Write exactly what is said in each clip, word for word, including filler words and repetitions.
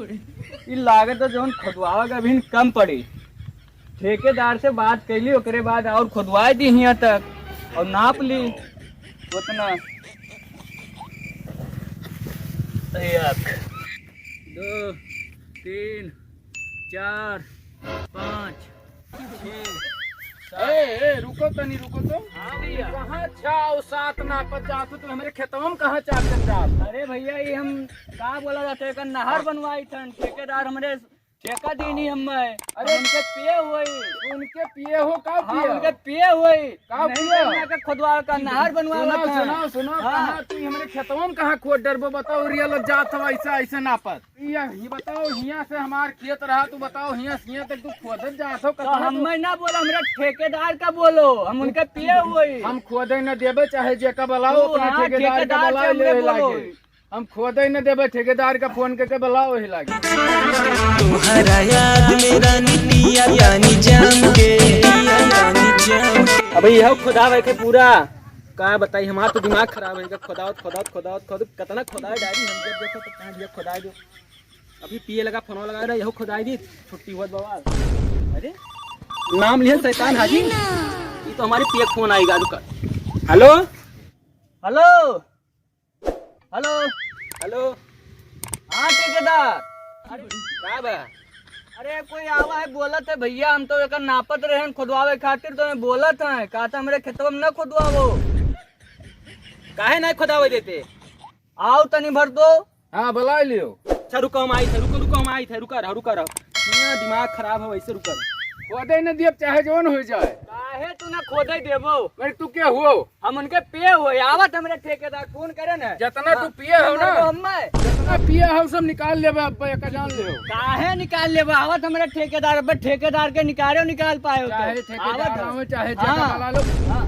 ई लागत है जौन खोदवावे का अभी कम पड़ी। ठेकेदार से बात कैली, ओकरे बाद और खोदवाए दी हियाँ तक और नाप ली उतना। एक, दो, तीन, चार, पाँच, छः, सात। ए, ए, रुको तनी, रुको तो। हाँ भैया। कहाँ छः और सात नापत जात हो तुम? हमरे खेतवा में कहाँ चार कर जात हो? अरे भैया, ये हम का बोला जाता है, एक नहर बनवाई थन, ठेकेदार हमरे ठेका दीनी हमें। अरे उनके पिए हुए। उनके पिए हो, का हाँ, पिए? उनके पिए हुए। का नहीं पिए? करना के खुदवा का नहर बनवा सुनो, लेता है। सुनो, सुनो, हाँ। कहाँ तू हमरे खेतवा में कहाँ खोद डरबो? बताओ, रियल जात हो ऐसा, ऐसा नापत। ये, ये बताओ, हियाँ से हमार खेत रहा, तू बताओ, हियाँ से हियाँ तक तू खोदत जात हो, तो कतना हम तू मैं ना बोला, हमरे ठेकेदार का बोलो, हम उनके पिए हुए। हम खोदे न देबे, चाहे जेका बुलाओ, तू अपने हाँ, ठेकेदार का ठेकेदार बुलाओ, से हमरे ले बोलो। लागे। हम खोदे न देबे, ठेकेदार का फोन करके बुलाओ, वही लागे। तुम्हारा याद में रानी पिया तानी जाम के, पिया तानी जाम के। अबे यह खुदा बैठे पूरा, का बताई, हमार तो दिमाग खराब है, खुदावत, खुदावत, खुदावत, खुदावत, कितना खुदाई डाली हम, जब देखो तो कहाँ दिया खुदाई दो। अभी पिए लगा, फोन लगा रहा, यहो खुदाई दी, छुट्टी हुआ बाबा। अरे, नाम लिया शैतान हाजी, ये तो हमारे पिए फोन आएगा, रुका। हेलो, हेलो, हेलो, हेलो। हाँ ठेकेदार। अरे का बा? अरे कोई आवा है बोलत है भैया, हम तो एकर नापत रहेन खुदवावे खातिर, तो मैं बोलत है, कहा था हमरे खेतवा में न खुदवावो। काहे नहीं खुदावे देते? आओ तनी भर दो। हाँ, बुला लियो। अच्छा, रुको, हम आई थे, रुको, रुको, हम आई थे, रुका रहो, रुका रहो। यहाँ दिमाग खराब है, वैसे रुका रहो। खोदे न दियब, चाहे जौन हो जाए। काहे तू ना खोदे देबो? अरे, तू क्या हुओ? हम उनके पिए हुए, आवत हमरे ठेकेदार, फोन करे न। जितना हाँ, तू पिए हो ना, मरबो हम्मे। जितना पिए हो, सब निकाल लेबे अब, एक जान ले। काहे निकाल लेबे? आवत हमरे ठेकेदार, अब ठेकेदार के निकाले, निकाल पाए हो तो। चाहे ठेकेदार आवत है। आवे, चाहे हाँ। जेका बुला लो। हाँ।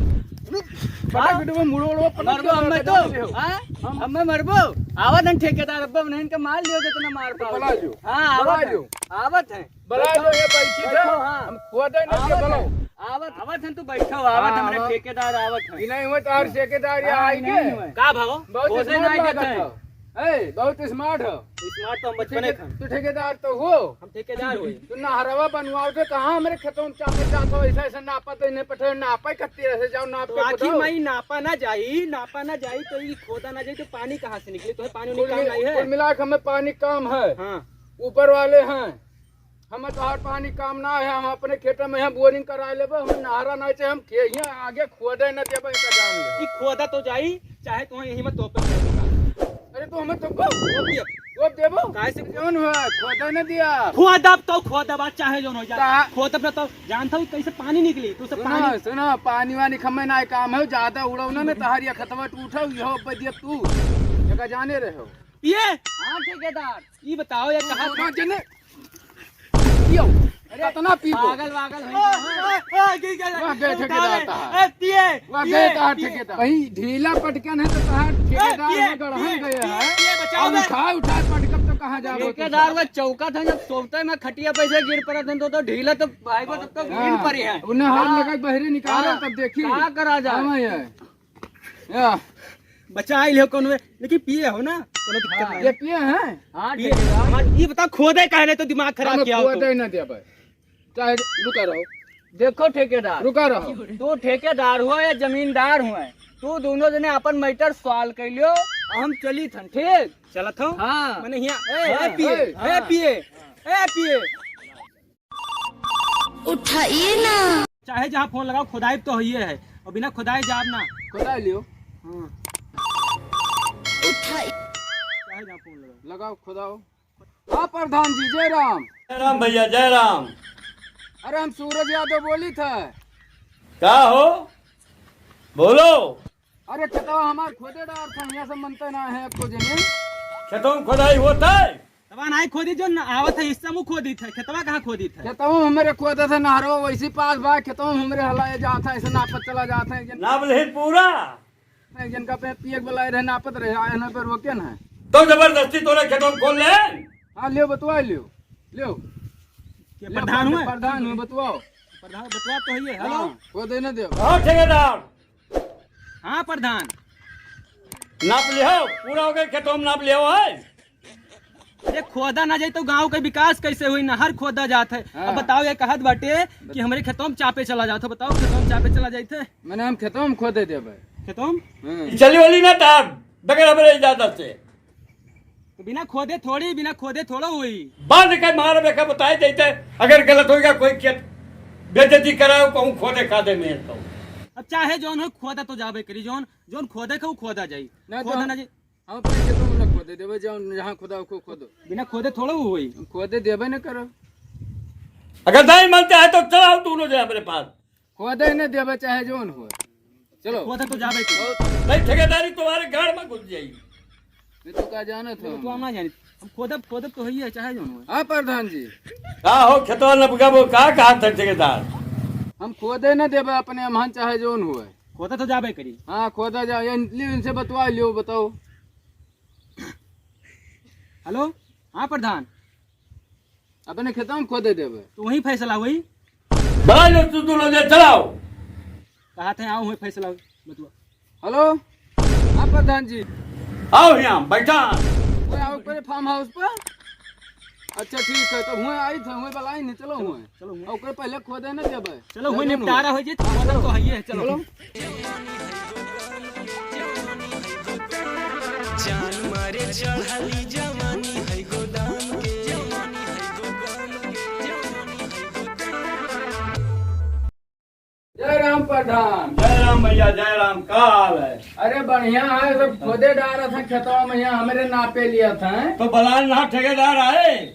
पटक हाँ। देबो, मुड़ो, उड़ो, पटक मरबो देबो, हम्मे तो। जान ले हो। हाँ? हम हम्मे मरबो? आवत हन ठेकेदार, अब उन्हें इनके मार लियो जितना मार पाओ। बुला लियो। हाँ, बुला आवत लियो। हन। आवत हैं। बुला लियो, ये बैठी बैठो, था। हाँ। हम खोदे न आवत दियब, बुलाओ। हैं। आवत, आवत हैं, तू बैठो, आवत हाँ, हमरे हाँ। ठेकेदार आवत हैं। ई नहीं हुए तो हर ठेकेदार यहाँ हाँ, आई ई नहीं के। हुए। का भागो? बहुत खोदे smart नहीं लागत देते हैं। हो। ए, बहुत smart हो। Smart तो हम बचपने ठेके-, खन। तू ठेकेदार तो हो। हम ठेकेदार होई। तू नहरवा बनवाओ के कहाँ हमरे खेतों में चापे जात हो, ऐसा, ऐसा नापा तो इन्हें पठे, नापा ही करती रहे, जाओ नाप तो के आखिर बताओ। मैं नापा ना जाई, नापा ना जाई तो ई खोदा ना जाई तो पानी कहाँ से निकली? तो पानी उनी कुल काम मिल-, नहीं है। कुल मिला के हमें पानी काम है। हाँ। ऊपर वाले हैं। हमें तोहार पानी काम ना है, हम अपने खेत में यहाँ boring करा लेबे, हमें नहरा नहीं चाहिए, हम खे-, यहाँ आगे खोदे न देबे, एकर जान ले। कि खोदा तो जाई, चाहे तुम्हें यहीं में तोपे पड़े। अरे तो हमें तो वो दिया। वो देबो? काहे से जौन हुआ, खोदे न दिया। खोदब तो खोदब, आज चाहे जौन हो जाए। का? खोदब ना तो जानता हूँ कैसे पानी निकली, तू सब सुनो, पानी सुनो, पानी वानी खम्मे ना काम है, ज्यादा उड़ाओ ना, ना तोहार ये खतवा टूटो, यहो पे दिया तू। जगह जाने रहो। पिए? हाँ ठेकेदार। ई बताओ यार, कहाँ हाँ, जने। पियो। अरे, कितना पीबो? पागल वागल है क्या? ए, ए, गिर गया। वाह, गए ठेकेदार तहार। ए, पिए, वाह, पिए, गए तहार पिए। ठेकेदार। कहीं ढीला पटकन है तो तहार ए, ठेकेदार पिए, में गड़हन पिए, गया पिए, है। पिए, बचाओ अब ना। उठाए, उठाए पटकब तो कहाँ जाबो तू? ठेकेदार वो चौका था, जब सोते में खटिया पे से गिर पड़ा था तो, तो ढीला तो भाई को तब तो गिर हाँ, पड़ी है। उन्हें हाथ हाँ। लगा के बहरे निकालो, हाँ। तब देखी। का करा जाए? हाँ, ये। या। बचा ही लियो कौन में, लेकिन पिए हो ना, कोनो दिक्कत हाँ। नहीं। ये पिए हैं? हाँ, पिए। ठेकेदार। हमार, ये बताओ, खोदे काहे नहीं तो दिमाग खराब हम किया हो तो। खोदे ना देबे। चाहे रुका रहो। देखो ठेकेदार। रुका रहो। तू ठेकेदार हुआ या जमींदार हुआ, तू दोनों जने अपन matter solve कर लियो, हम चली थन, ठीक? चलत हो? हाँ। मने हिया, ए, हाँ, ए, पिए, ए, हाँ। पिए, ए, पिए। उठाइए ना। चाहे जहाँ फोन लगाओ, खुदाई तो होइए है, और बिना खुदाई जाब ना। खुदाई लियो। हाँ। उठाई। चाहे जहाँ फोन लगाओ। लगाओ, खुदाओ। हाँ प्रधान जी, जय राम। जय राम भैया, जय राम। अरे हम सूरज यादव बोली था। का हो? बोलो। अरे खेतवा हमार खोदे डार था, यहाँ से मनते ना है आपको जमीन। खेतवा में खुदाई होता है? तबा नाई खोदी जो न आवत है, हिस्सा मुँह खोदी था, खेतवा कहाँ खोदी था? खेतवा में हमरे खोदे थे नहरवा, वैसी पास बा, खेतवा में हमरे हलाए जात है, ऐसे नापत चला जात है, जन नाप ले पूरा। जिनका पे पिए के बुलाए रहे, नापत रहे, आए ना पे रोके ना। तो जबरदस्ती तोरे खेतवा में खोल ले। हाँ, लियो, बतवा लियो, लियो। के लियो, प्रधान हुए? प्रधान हुए, बतवाओ। प्रधान बतवा तो है, हेलो। हाँ, खोदे ना दे। हाँ, ठेकेदार। हाँ प्रधान। नाप लिहो, पूरा हो गए, खेतों में नाप लिहो है। अरे, खोदा ना जाई तो गाँव के विकास कैसे होई? नहर खोदा जात है। हाँ। अब बताओ, ये कहत बाटे कि हमरे खेतवा में चापे चला जात है। बताओ, खेतवा में चापे चला जाइत है। मैंने हम खेतवा में खोदे देबे। खेतवा में? हाँ। चली वाली ना तार, बगैर हमरे इजाजत से। तो बिना खोदे थोड़ी, बिना खोदे थोड़ा हुई। बांध के मार बेका बताए देते, अगर गलत होइगा कोई खेत बेइज्जती कराओ, कहूँ खोदे खादे में तो। अब चाहे जौन हो, खोदा तो जाबे करी, जौन, जौन खोदे के उ खोदा जाई। ना तो खोदा हम, ना जाई। हम अपने खेतों में ना खोदे देबे, जौन जहाँ खोदा हो खोदो। बिना खोदे थोड़ा हुई। हम खोदे देबे न करो। अगर नहीं मानते हैं तो चलाओ दोनों जने अपने पास। खोदे न देबे चाहे जौन हो। चलो। खोदे तो जाबे करी। नहीं, ठेकेदारी तुम्हारे गाड़ में घुस जाई। ये तो का जानत हो? तो हम ना जानी। हम खोदब, खोदब तो हइये, चाहे जौन हो। हाँ प्रधान जी। का हो खेतवा नपका वो का कहा था ठेकेदार? हम खोदे न देबे अपने अमहन चाहे जौन हो। खोदा तो जाबे करी। हाँ, खोदा जा, ये लियो, इनसे बतवा लियो, बताओ। हेलो, हाँ प्रधान। अपने खेतवा में खोदे देबे। तो वहीं फैसला होई। बड़ा जो तू दोनों जे चलाओ। कहा थे आओ वहीं फैसला होई, बतुआ। हेलो, हाँ प्रधान जी। आओ यहाँ बैठा। वो आओ ऊपर फार्म हाउस पर। अच्छा ठीक है, तो हुए आई थे, हुए बलाई नहीं, चलो हुए। चलो हुए। ओकरे पहले खोदे न देबे। चलो हुए, निपटारा हो जाए, खोदे तो हइये है, चलो। चलो। जान मारे चढ़ली जवानी है गोदाम के। जय राम प्रधान। जय राम भैया, जय राम। का हाल है? अरे बढ़िया है, सब खोदे डारत है खेतवा में, यहाँ हमरे नापे लिया था। तो बलाल ना ठेकेदार आए?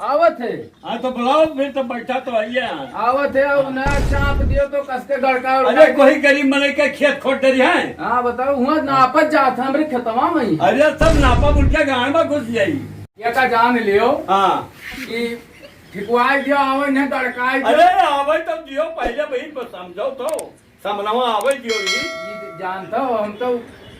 आवत है। हाँ, तो बुलाओ फिर, तो बैठा तो आइए यहाँ। आवत है, अब नया चाप दियो तो कस के गड़का उड़का। अरे, कोई गरीब मनई के खेत खोद दे रही है। हाँ, बताओ, हुआ नापत जात है हमरे खेतवा में ही। अरे, सब नापा उनके गाँव में घुस जाई। ये का जान लियो हाँ। कि ठिकवाई दियो, आवे न गड़काई दियो। अरे, आवे तो दियो, पहले वही पर समझो तो। समनवा आवे दियो री। ई जानता हो, हम तो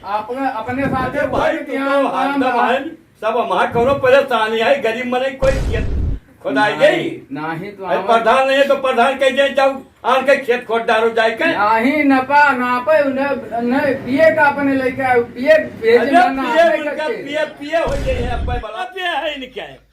अपने, अपने साथे अरे भाई, बोल तू दिया, तो हम हरदम काम है, सब हमार कौनो परेशानी है, गरीब मनई कोई खेत खोदाई नहीं, गई। नहीं तो अरे आवे। प्रधान नहीं है तो प्रधान कह दे, जाओ आन के खेत खोद डारो जाए के। नहीं, नपा, नापे, उन्हें, उन्हें पिए का अपने लेके आओ, पिए भेज अरे ना, पिए नापे उनका, करके। पिए, पिए हो गए हैं, अब भाई बला पिए है इनके।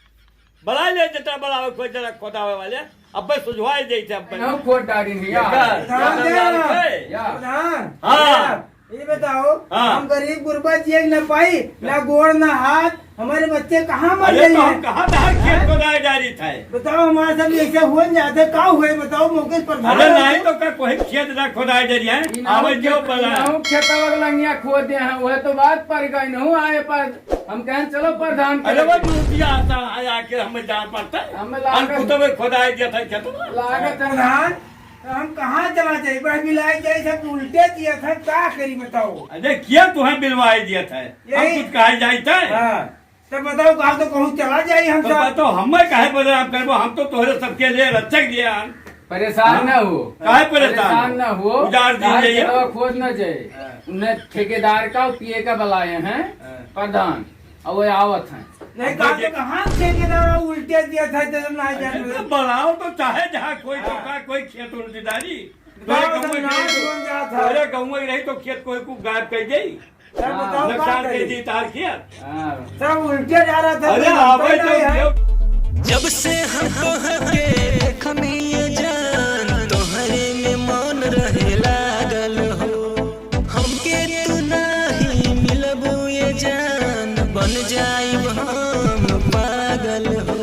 बड़ा ले जितना बड़ा हो, कोई जरा खोदावे वाले, अब्बे सुझवाई देते अब्बे। ना खोद डारी नहीं यार। देखा, प्रधान देखा, जी, देखा। या। प्रधान, हाँ। यार, ये बताओ, हाँ। हम गरीब गुरबा जिए न पाई, ना गोड़ ना हाथ, हमारे बच्चे कहाँ मर अरे गए तो हम हैं? कहाँ तहार खेत हैं? खोदाए जा रही था? बताओ, हमारे सब ऐसे हो न जाते, का हुए बताओ, मौके पर प्रधान अरे होते। नहीं तो का कोई खेत ना खोदाए जा रही है? ई ना आवे खेत, जो बला। ई ना खेतवा के लंगिया खोद दे हैं, वह तो बात पर गई न आए पर हम कहें, "चलो प्रधान के अरे वो लगे।" नौतिया आता है, आके हमें जान पड़ता है। हमें हम लागत खुद में खुदाई दिया था खेत में। लागत है। प्रधान, तो हम कहाँ चला जाए? बड़ा मिलाई जाए, सब उल्टे दिया था, का करी बताओ? अरे क्या तुम्हें बिलवाई दिया था? हम यही। कुछ कहा जाए था? हाँ। तो बताओ, कहा तो कहूँ चला जाए हम तो सब? बताओ, हमें काहे बदनाम करबो? हम तो तोहरे सबके लिए रक्षक दिया हम। परेशान हाँ? ना हो। काहे परेशान परेशान हो? ना हो। उजाड़ दी तार जाइए। खेतवा खोद ना जाए। हाँ। उन्हें ठेकेदार का पिए का बुलाए हैं हाँ। प्रधान, और वो आवत हैं। नहीं, अब कहा देखिए। तो कहाँ ठेकेदार उल्टे दिया था, जब ना अरे जाने तो दे। बनाओ तो चाहे जहाँ कोई तो हाँ। का कोई खेत उल्टेदारी। बताओ, तोरे गाँव में सन्नाटा रही तो, बन जात है। तोरे गाँव में रही तो खेत कोई को गायब कर दे। सब हाँ। बताओ, का नुकसान करी? कर दी तार खेत। हाँ। सब उल्टे जा रहा था, अरे, कोई आवे जानता ही तो नहीं है। जब से हम तोहके देखनी ये जान, तोहरे में मन रहे लागल हो। हमके तू नाही मिलबू ये जान, बन जाइब हम पागल हो।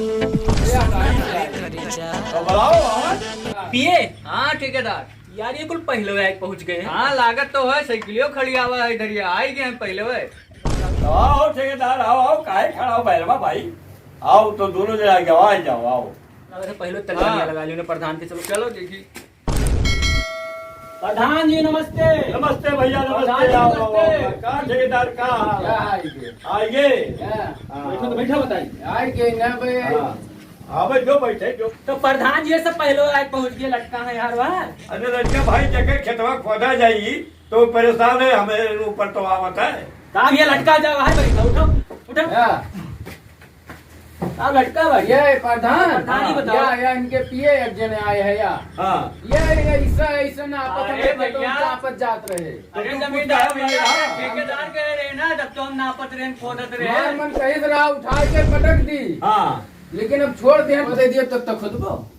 तो बुलाओ, हाँ। पिए? हाँ, ठेकेदार। यार, ये कुल पहले आके पहुँच गए हैं। हाँ, लागत तो है, साइकिलियो खड़ी आवा है इधर, ये आई गए हैं पहले। आओ, ठेकेदार, आओ, आओ, काहे खड़ा हो, बैरवा भाई? आओ, तो दोनों जने आगे, आओ, आ जाओ, आओ। अरे, पहले तलवारियाँ हाँ। लगा ली उन्हें प्रधान के, चलो। चलो, देखी। प्रधान जी, नमस्ते। नमस्ते भैया, नमस्ते, प्रधान जी, आओ, आओ, नमस्ते। आओ। का ठेकेदार, का हाल क्या है? हाल है? आइए। क्या? हाँ। बैठो तो बैठो, बताइए। आइए ना भाई। हाँ। आवे जो बैठे जो। तो प्रधान जी, ये सब पहले आके पहुँच गए, लटका है यार, वाह। अरे लड़का भाई, जेकर खेतवा खोदा जाई, तो परेशान है, हमें ऊपर तो आवत है। काम ये लटका जावा है, बैठो, उठो, उठो। हाँ। का घटका भाई? ये प्रधान, प्रधान जी बताओ। या, या इनके पीए एक जने आए हैं या? हाँ। ये, ये ऐसा, ऐसा ना आपस अरे में भैया। चापत जात रहे। तो अरे तू जमींदार कुछ कहा भैया, भैया? ठेकेदार कहे रहे ना, तब तो हम नापत रहे, खोदत रहे। हमार मन कहे से रहा, उठा के पटक दी। हाँ। लेकिन अब छोड़ दे, हम दे दिए, तब तक खुद को।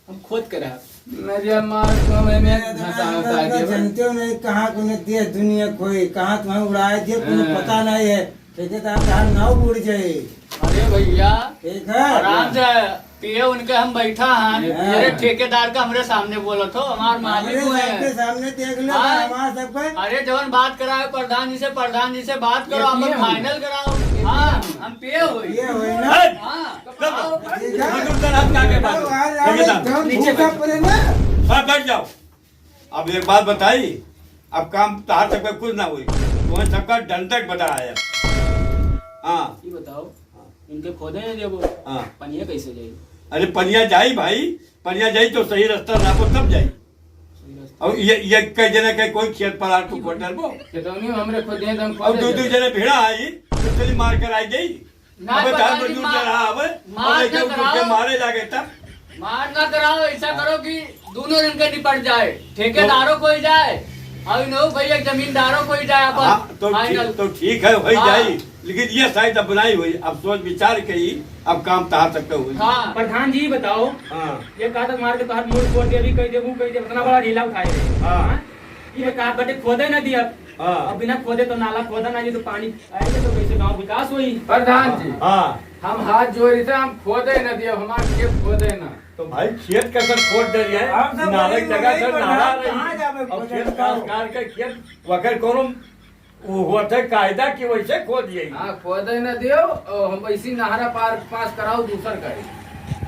हम खोद के रहा। मेरे माँ को मैं, मैं अरे, धंसा, धंसा के बस। जानते हो नहीं, कहाँ को ने देश दुनिया खोई, कहाँ तुम्हें उड़ाए दिए, तुम्हें हाँ। पता नहीं है। ठेकेदार का नाव उड़ जाए। अरे भैया, ठीक है। आराम से पिए उनके हम बैठा हैं। हाँ। अरे ठेकेदार का हमरे सामने बोलत हो, हमार मालिक हमरे हुए हैं। सबके सामने देख लो, हाँ। हमार सबके। अरे जवन बात कराओ प्रधान जी से, प्रधान जी से बात करो, ये अपन पिए हुए। फाइनल कराओ। हाँ, हम पिए हुए। पिए हुए ना? हाँ। चुप। ठीक है। मजूर का रात का के बात। अरे, अरे, ठेकेदार। एकदम नीचे भूखा बैठ। पड़े ना। हाँ, बैठ जाओ। अब एक बात बताई, अब काम तहार सबका कुछ ना होई, तुम्हें सबका डंडक बता है। हाँ। ये बताओ, हाँ। इनके खोदे नहीं देबो, हाँ। पनिया कैसे जाई? अरे पनिया जाई भाई, पनिया जाई तो सही रास्ता नापो तब जाई। सही रास्ता। अब ये, ये कह देना कि कोई खेत पर आ तो खोद डालबो। खेतौनी में हमरे खोदे हैं तो हम अब खोदे दो, दो देबो। जने भिड़ा आई, तो चली मार कर आई गई। ना अबे पता धान नहीं, मजदूर मार, जरा आवे, मार और ना लेके उठ के कराओ। मारे लागे तब। मार ना कराओ, ऐसा करो कि दोनों जन के निपट जाए, ठेकेदारों तो को ही जाए और इन लोग भैया जमींदारों को ही जाए अपन हाँ, तो फाइनल। ठीक, तो ठीक है, वही हाँ। जाई, लेकिन ये साइड अब बनाई हुई, अब सोच विचार के ही अब काम तहार तक हुई। हाँ। प्रधान जी बताओ, हाँ। ये कहा था मार के तोहार मूड़ फोड़ दे, अभी कह दे, वो कह दे, इतना बड़ा ढीला उठाए रहे। हाँ। हाँ? ये कहा बटे खोदे ना दिया, हाँ। अब बिना खोदे तो नाला खोदा ना जी, तो पानी आएगा तो कैसे गांव विकास होई? प्रधान जी, हाँ। हम हाथ जोड़ी थे, हम खोदे ना दिए, हमार खेत खोदे ना। तो भाई खेत का सब खोद दे रहे हैं, हम सब नाले गरीब जगह नहीं से प्रधान, नाला रही, कहाँ जावे अब खोदे खेत बताओ? खास कार के खेत वकर कोनो वो होत है कायदा कि वैसे खोद यही। हाँ, खोदे ना दियो, और हम वैसी नहरा पार पास कराओ दूसर का ही।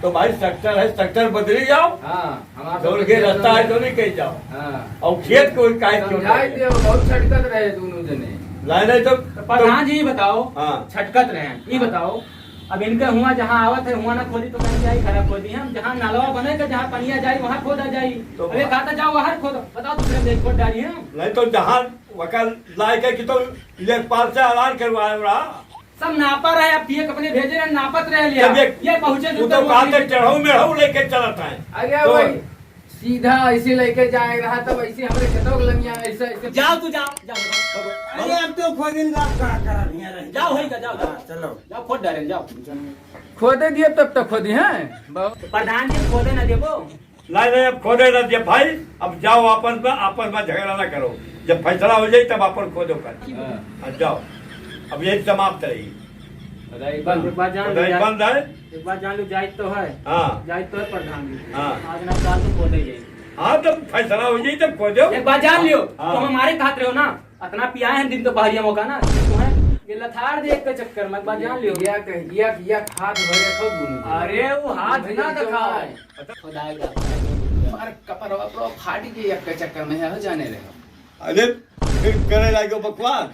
तो भाई सेक्टर है, सेक्टर बदली जाओ। हाँ। हमार दौड़ सब के खेत रास्ता है, में। तो नहीं कहीं जाओ। हाँ। और खेत को काहे क्यों समझाई जाए? दियो, बहुत छटकत रहे दोनों जने। नहीं, नहीं, तो, तो प्रधान तो जी, ये बताओ, हाँ। छटकत रहे, ये हाँ। बताओ, अब इनका हुआ जहाँ आवत है, हुआ ना खोदी तो कहीं जाई, खराब खोदी। हम जहाँ नलवा बने का, जहाँ पनिया जाई, वहाँ खोदा जाई। तो अबे बा- कहा था, "जाओ बाहर खोदो।" बताओ, दूसरे में खोद डाली हम। नहीं तो जहाँ वकर लायक है कि तो लेखपाल से ऐलान करवाए रहा। सब नापा रहे, अब पीएक अपने भेजे रहे, नापत रहे लिया। जब ये, ये पहुँचे वो तो तो कहा थे, "चढ़ऊ मेढ़ऊ लेके चलत है।" अरे तो भाई, सीधा ऐसे लेके जाए रहा, तब ऐसे हमरे खेतों के लंगिया ऐसे, ऐसे। जाओ तू, जाओ, जाओ, जाओ। अरे अब तो खोदिन, आप का करा भैया रहे। जाओ, होई का, जाओ, जाओ। हाँ, चलो। जाओ, खोद डालें, जाओ। खोदे दिए तब तक खोदी हैं। बहुत। प्रधान जी, खोदे ना देबो। नहीं, नहीं, अब खोदे ना दिए भाई, अब जाओ आपस में, आपस में झगड़ा ना करो। जब फैसला हो जाए तब अपन खोदो कर। हाँ। हाँ, जाओ, अब यही समाप्त रही। खुदाई बंद। एक बात जान लो, खुदाई जाए। बंद है। एक बात जान लो, जाइत तो है। हाँ। जाइत तो है प्रधान जी। हाँ। आज ना काल तो खोदे जाए। हाँ, तब फैसला हो जाई, तब खोदो। एक बात जान लियो, हाँ। तो हमारे खात रहो ना, अतना पियाए हैं दिन दोपहरिया मौका ना, तुम्हें ये लथार देख के चक्कर में, एक बात जान लियो। या कह, या, या हाथ भरे खो दूँ। अरे, वो हाथ ना दिखाओ। खुदाई का। अरे, कपड़वा, कपड़वा फाट के एक के चक्कर में है, हो जाने रहे। अरे, फिर करे लागे बकवास।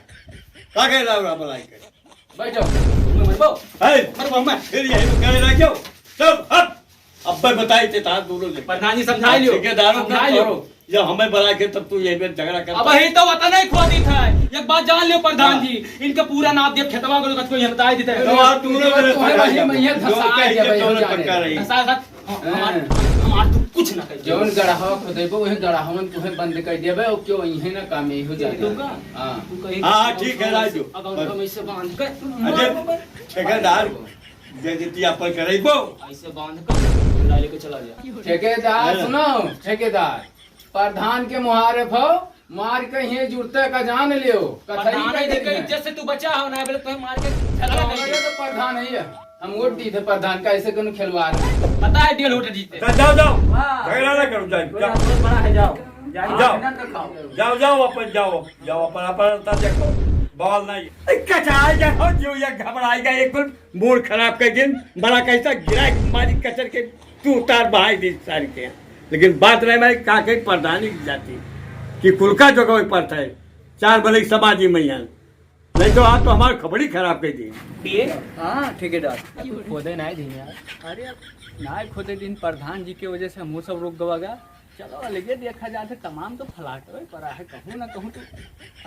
का करे लागे बलाई के? बैठ जाओ। मैं मरबो। ए, मरबो मैं। फिर यही में करे लागे हो। चल, हट। अब मैं बताई थे, तार दोनों जने। प्रधान जी, समझा लियो। ठेकेदारों का समझा लियो। करो। जब हमें बला के, तब तू यही में झगड़ा करता। अब यही तो वतन ही खोदी था। एक बात जान लियो प्रधान हाँ। जी, इनका पूरा नाप दिया, खेतवा को कोई बताई देते हैं। तो आप दोनों जने तो है पकड़ा भाई, जाओ। मैं ये जो धसा कहीं दिया के भाई, दोनों जाने पकड़ा दे। रही। धसा, धसा। हाँ, हमार, हाँ। हमार तो कुछ ना कही। जौन गड़हवा खोदेबो, वही गड़हवन तुहे बंद कर देबे, और क्यों इहे ना काम यही हो ये जाता तू है। का? हाँ। तू कहीं हाँ, हाँ, ठीक है, राजू। अब हम ऐसे बांध के अरे, ठेकेदार, बेइज्जती अपन करेबो। ऐसे बांध के डाले के चला जा। ठेकेदार, हाँ। सुनो, ठेकेदार, प्रधान के मुहारे फो, मार के ही जुड़ते का जान लियो। कथई प्रधान कह है, देते हैं। इज्जत से तू बचा हो ना, बोले तुम्हें मार के झगड़ा तो नहीं। हमारे तो प्रधान ही है। हम वोट दी थे प्रधान का, ऐसे कोनो खिलवाड़ नहीं। पता है डेढ़ वोट जीते। जा-, जाओ, जाओ। वाह। झगड़ा ना करो, जाओ, कोई जाओ। बहुत बड़ा है, जाओ। जाओ। जाओ। आनंद खाओ। जाओ, जाओ, अपन जाओ, जाओ, अपन, अपन रास्ता देखो, बवाल नहीं। ए, कचाए जाओ, जो ये घबराएगा, एक कुल मूड खराब कर दिन, बड़ा कैसा गिरा मारी कचर के, तू उतार बहाई दी सारी के। लेकिन बात रहे भाई, का कही प्रधानी की जाती, कि कुल का जो कोई पड़ता है, चार बले समाजी मैया। नहीं तो आप तो हमार खपड़ी खराब कर दी। पिए? हाँ, ठेकेदार। खोदे ना दिन यार। अरे, अब ना खोदे दिन प्रधान जी के वजह से हम सब रुक गवा गा। चलो, अलगे देखा जाते, तमाम तो फ्लैट होए, पर आहे कहूँ ना कहूँ तो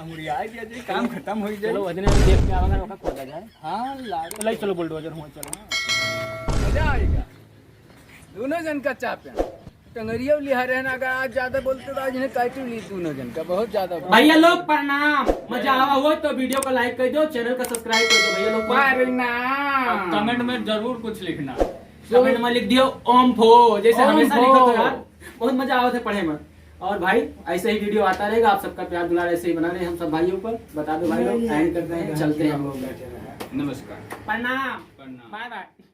अंगुरिया गया जे, काम खत्म हो जाए। चलो, वजने में देख के आवांगा, ओका खोदा जाए। हाँ, लागे। चलो, चलो, बुलडोजर हुआ, चलो। क्या आएगा? दोनों जन का चाह पे टंगरिया लिहा रहना। अगर आज ज्यादा बोलते तो आज इन्हें काटी ली दोनों जन का, बहुत ज्यादा। भैया लोग प्रणाम, मजा आवा हो तो video को like कर दो, channel का subscribe कर दो भैया लोग। प्रणाम। Comment में जरूर कुछ लिखना। Comment में लिख दियो ओम फो, जैसे ओम हमेशा फो। लिखो तो यार, बहुत मजा आवत है पढ़े में। और भाई, ऐसे ही video आता रहेगा, आप सबका प्यार दुलार ऐसे ही बना रहे हम सब भाइयों पर। बता दो भाई लोग, end करते हैं, चलते हैं हम लोग। नमस्कार। प्रणाम। प्रणाम। Bye bye।